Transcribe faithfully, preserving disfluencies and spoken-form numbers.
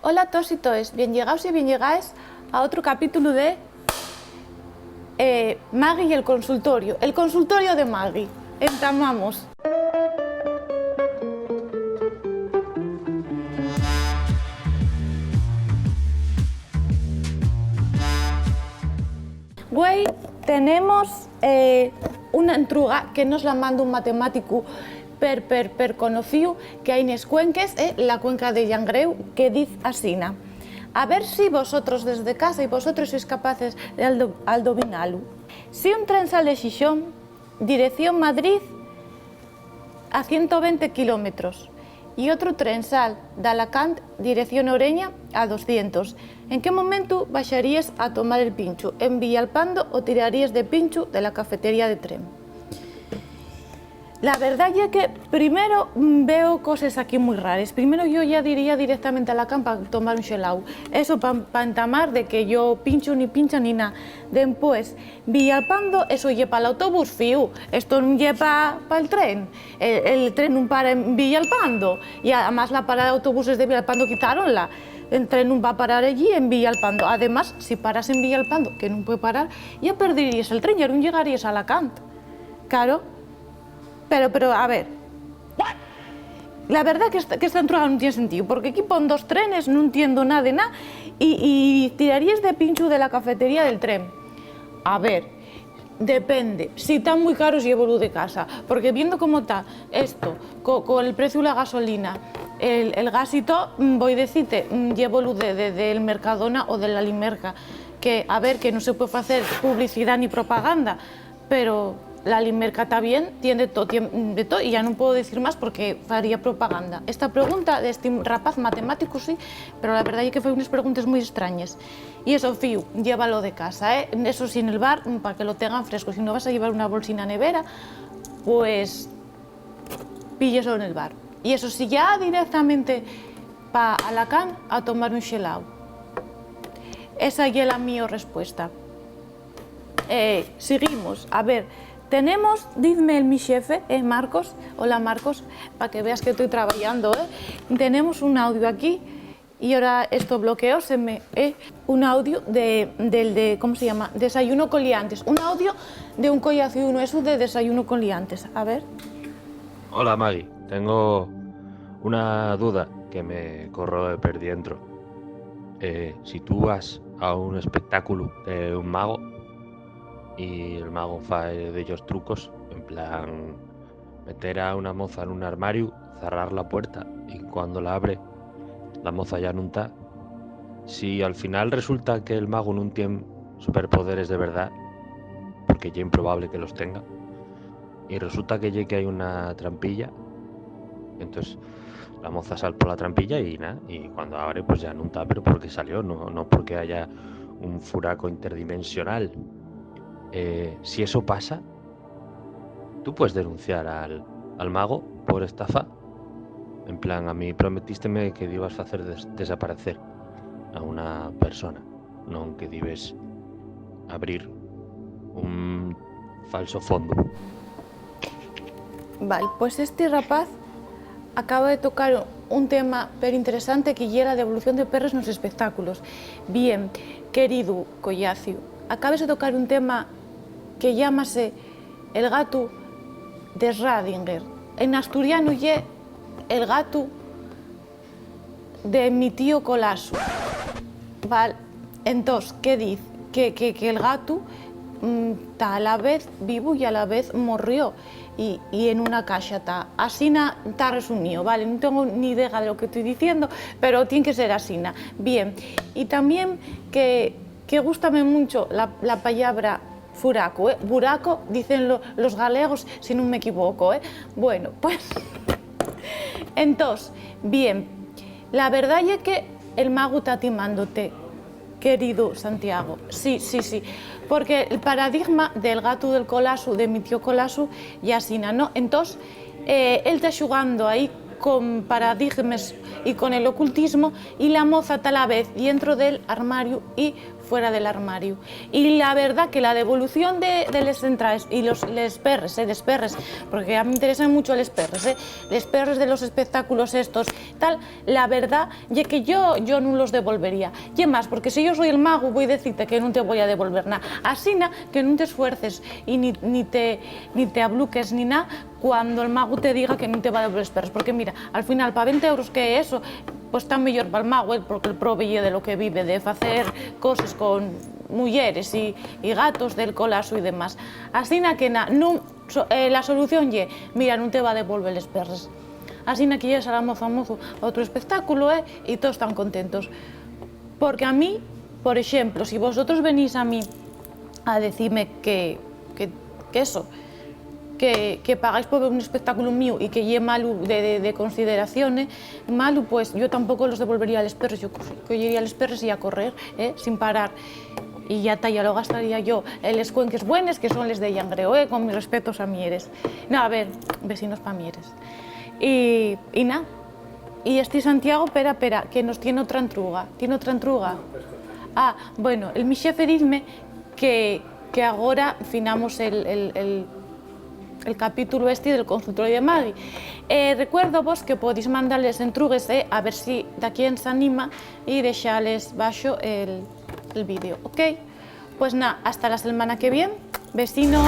Hola a toos y toes, bien llegaos y bien llegaes a otru capítulo de, eh, Magui y el consultorio, el consultorio de Magui. Entamamos. Güei tenemos, eh, una entruga que nos la manda un matemáticu per, per, per conocíu que hai nes cuenques, eh, la cuenca de Llangreu, que diz asina. A ver si vosotros desde casa y vosotros sois capaces de aldo-, aldovinalu. Si un tren sal de Xixón, dirección Madrid, a ciento venti kilómetros, y otru tren sal d'Alacant, dirección Oreña, a doscientos. En qué momentu baxaríes a tomar el pinchu? En Villalpando o tiraríes de pinchu de la cafetería de tren? La verdá ye que primero, mm, veo coses aquí mui rares. Primero yo ya diría directamente a Alacant pa tomar un xelau. Eso pa, pa entamar de que yo pinchu ni pincha ni na. Dempués, Villalpando, eso ye pal autobús, fíu. Esto nun ye pa, pal tren. El, el tren nun para en Villalpando. Y además la parada de autobuses de Villalpando quitáronla. El tren nun va a parar allí en Villalpando. Además, si parase en Villalpando, que nun puede parar, ya perderíes el tren, ya nun llegaríes a Alacant. Claro. Pero, pero, a ver. La verdá que esta, que esta entruga nun tien sentíu, porque aquí pon dos trenes, nun tiendo na de na, y, y tiraríes de pinchu de la cafetería del tren. A ver, depende. Si tán mui caros, llévolu de casa, porque viendo cómo ta esto, co, col preciu la gasolina, el, el gas y to, mm, voi decite, mm, llévolu de, de, del Mercadona o de la Limerca, que, a ver, que nun se puede facer publicidá ni propaganda, pero la Limerca ta bien, tien de to, tien de to, y ya nun puedo dicir más porque faría propaganda. Esta pregunta d'esti rapaz matemáticu sí, pero la verdá ye que fai unes preguntes mui estrañes. Y eso, fíu, llévalo de casa, ¿eh? Eso sí, nel bar, pa que lo tengan fresco. Si no vas a llevar una bolsina nevera, pues pílleslo nel bar. Y eso sí, ya directamente pa Alacant a tomar un xelau. Esa ye la mio respuesta. Eh, siguimos. A ver, tenemos, dizme el mi xefe, eh, Marcos. Hola, Marcos, pa que veas que toi trabayando, eh. Tenemos un audio aquí, y ahora esto bloqueóseme, eh. Un audio de, del de, ¿cómo se llama? Desayuno con liantes. Un audio de un collaciu, uno eso de Desayuno con liantes. A ver. Hola, Magui. Tengo una duda que me corroe per dientro. Eh, si tú vas a un espectáculo de un mago y el mago fae dellos trucos, en plan, meter a una moza en un armariu, zarrar la puerta y cuando la abre, la moza ya nun ta. Si al final resulta que el mago nun tien superpoderes de verdá, porque ye improbable que los tenga, y resulta que ye que hai una trampilla, entonces la moza sal pola trampilla y na, y cuando abre, pues ya nun ta, pero porque salió, no, no porque haya un furaco interdimensional. Eh, si eso pasa, tú puedes denunciar al, al mago por estafa. En plan, a mí prometísteme que ibas a hacer des-, desaparecer a una persona, non que dibes abrir un falso fondo. Val, pues este rapaz acaba de tocar un tema perinteresante, que ye la devolución de perres nos espectáculos. Bien, queridu collaciu, acabes de tocar un tema que llámase el gatu de Schrödinger. En asturianu ye el gatu de mi tío Colasu. Val, entós, ¿qué diz? Que, que, que el gatu, mm, ta a la vez vivu y a la vez morrió, y, y en una caxa ta. Asina ta resumío, ¿vale? Nun tengo ni idea de lo que estoy diciendo, pero tien que ser asina. Bien, y tamién que, que gústame muncho la, la pallabra furaco, ¿eh? Buraco, dicen lo, los galegos, si nun m'equivoco, ¿eh? Bueno, pues, entós, bien, la verdá ye que el magu ta timándote, queridu Santiago. Sí, sí, sí, porque el paradigma del gatu del Colasu, de mi tío Colasu, ye asina, ¿no? Entós, eh, él ta xugando ahí con paradigmes y con el ocultismo, y la moza ta a la vez dientro del armariu y fuera del armariu. Y la verdá que la devolución de, de les entraes y los, les perres, eh, les perres, porque a mí m'interesen mucho les perres, eh, les perres de los espectáculos estos, tal, la verdá ye que yo, yo nun los devolvería. Ye más, porque si yo soi el magu, voi decite que nun te voi a devolver na. Asina que nun t'esfuerces y ni, ni te, ni te abluques ni na cuando el magu te diga que nun te va a devolver les perres. Porque mira, al final, pa venti euros que é eso, pues ta meyor pal magu, eh, porque el probe ye de lo que vive, de facer coses con muyeres y, y gatos del colasu y demás. Asina que na, nun, so-, eh, la solución ye, mira, nun te va a devolver les perres. Asina que ya será mozo a mozo otro espectáculo, eh, y todos tan contentos. Porque a mí, por exemplo, si vosotros venís a mí a decime que, que, que eso, que, que pagáis por ver un espectáculo mío y que ye malu de, de, de consideración, eh, malu, pues yo tampoco los devolvería a les perres, yo co-, cogería a les perres y a correr, eh, sin parar. Y ya ta, ya lo gastaría yo en les cuenques buenes, que son les de Llangreo, eh, con mis respetos a Mieres. No, a ver, vecinos pa Mieres. Y, y na. Y esti Santiago, pera, pera, que nos tien otra entruga. Tien otra entruga? Ah, bueno, el mi xefe dizme que, que agora finamos el, el, el, el capítulo esti del consultorio de Magui. Eh, recuérdovos que podéis mandar les entrugues, eh, a ver si daquién s'anima y dexales baxo el, el vídeo, ¿ok? Pues na, hasta la selmana que vien, vecinos.